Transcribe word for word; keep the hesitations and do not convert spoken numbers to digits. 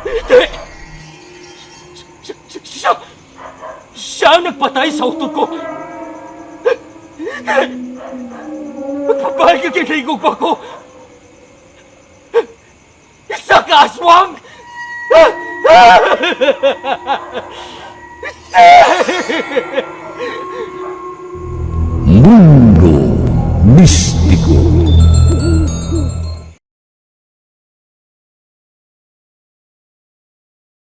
Hindi! Siya, siya, siya ang nagpatay sa utod ko! Hindi! Magpapahayag ka, ginhaligog ba ko? Isa ka aswang! Mundo Mistiko.